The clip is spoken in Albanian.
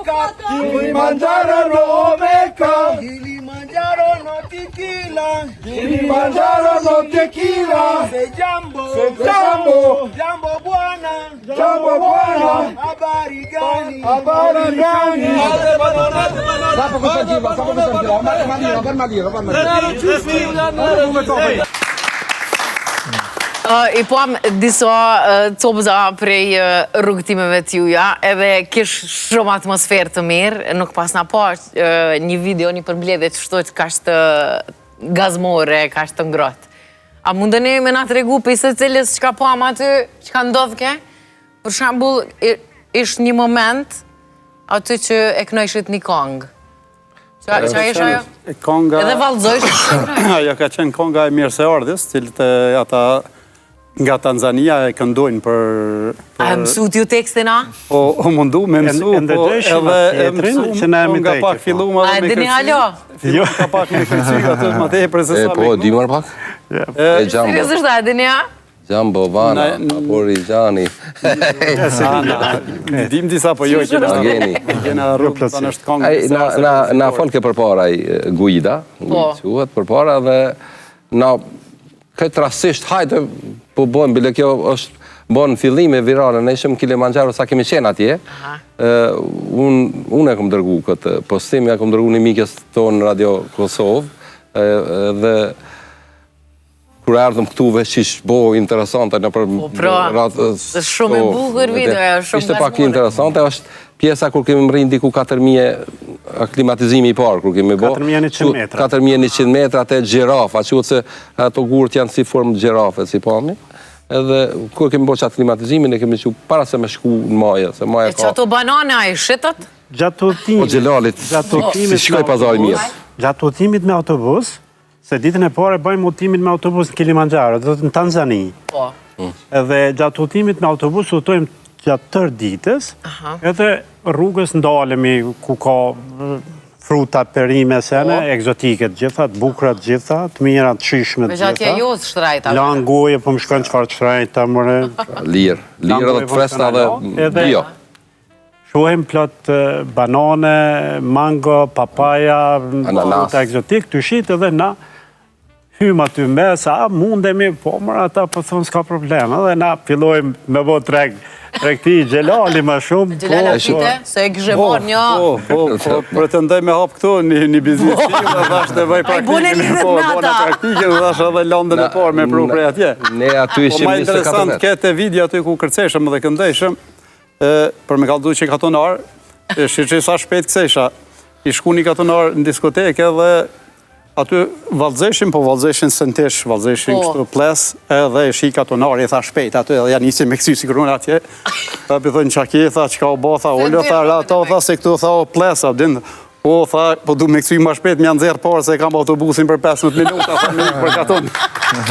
makeup. Kilimanjaro no makeup. Kilimanjaro no tequila. Kilimanjaro no tequila. Say jambo. Say jambo. Jambo bwana. Jambo bwana. Habari gani? Habari gani? I pam disa copëza prej rrugëtimeve t'juja, edhe kish shumë atmosferë të mirë, nuk pasna pa një video, një përmbledhje qështu kaq të gazmore, kaq të ngrohtë. A mundeni me na tregu prej secilës çka pam aty, çka ndodhke? Për shembull, ish një moment aty që e knojshit një kongë. Qa, qa ish ajo? Konga... Edhe vallëzojshit. Ajo ka qenë konga e mirëseardhjes, cilët ata nga Tanzania e këndojnë për... A e mësut ju tekstin, a? Po, u mundu me mësu, po edhe e mësu, që na po nga pak po. fillum A edhe e me dini kërcy. alo? Fillum nga pak me kërcy, atë më tepër se E, sa po, me di marrë pak? E, jambo. Seriozisht, a e dini a? Jambo, vana, apori, gjani. Dim disa, po jo, që na Ageni. Kena rrugë, tani është kongë. Ai na na na folke përpara ai Guida, Po. Guida quhet përpara dhe na këtë rastësisht hajde po bëjmë bile kjo është bën fillime virale, ne ishim në Kilimanjaro sa kemi qenë atje. Ë un unë e kam dërgu këtë postim, ja kam dërgu një mikes tonë në Radio Kosovë, ë, dhe kur erdhëm këtu veç ish bo interesante në për Po, pra, radhë- shumë e po, bukur video, shumë Ishte pak gazmore. interesante, është pjesa kur kemi mrrin diku 4000 aklimatizimi i parë kur kemi bo. 4100 metra. 4100 metra te gjirafa, quhet se ato gurët janë si formë gjirafe, si pamje. Edhe kur kemi bo qatë aklimatizimin e kemi qu para se me shku në maje, se maja E që ato banane a i shitët? Gjatë udhëtimit. Po Xhelalit, Gjatë udhëtimit si shkoi me pazari autobus- mirë. Gjatë udhëtimit me autobus, se ditën e parë e bëjmë udhëtimin me autobus në Kilimanjaro, do të në Tanzani. Po. Edhe gjatë udhëtimit me autobus udhëtojmë gjatë tërë ditës, edhe rrugës ndalemi ku ka fruta, perime, sene, Po. egzotike të gjitha, të bukura të gjitha, të mira, të shijshme të Veç atje gjitha. jo të shtrajta. Lan goje, po më shkon çfarë të shtrajta, more. Lirë, lirë edhe të freskëta dhe bio. Shohim plot banane, mango, papaja, Ananas. fruta egzotik, të shit edhe na hym aty mes, a mundemi, po mërë ata po thonë s'ka problem, edhe na fillojmë me bo treg, tregti Xhelali më shumë. Xhelal po, a fite, se e kishe marrë një... Po, po, po, pretendoj me hap këtu një, një biznes tim dhe thash të vëj Ai bone praktikën, lidhet po, me bona ata. praktikën dhe thash edhe landën e parë me pru prej atje. Ne aty Po ishim ma 24 interesant vetë. këtë video aty ku kërceshëm dhe këndeshëm, e, për me kallëzu që katonar, e shiqi sa shpejt kthesha. I shku një katonar në diskotekë edhe aty vallëzeshin, po vallëzeshin sëntesh, vallëzeshin Po. kështu ples, edhe e shi katonari, i tha shpejt aty, edhe ja nisi me kcy sikur unë atje. Tha pi thonë çka ke, tha çka u bë, tha ulo, tha ra ato, tha se këtu tha o ples, a din. Po tha, po du me kcy më shpejt, më janë nxjerr parë se kam autobusin për 15 minuta, tha me ik për katon.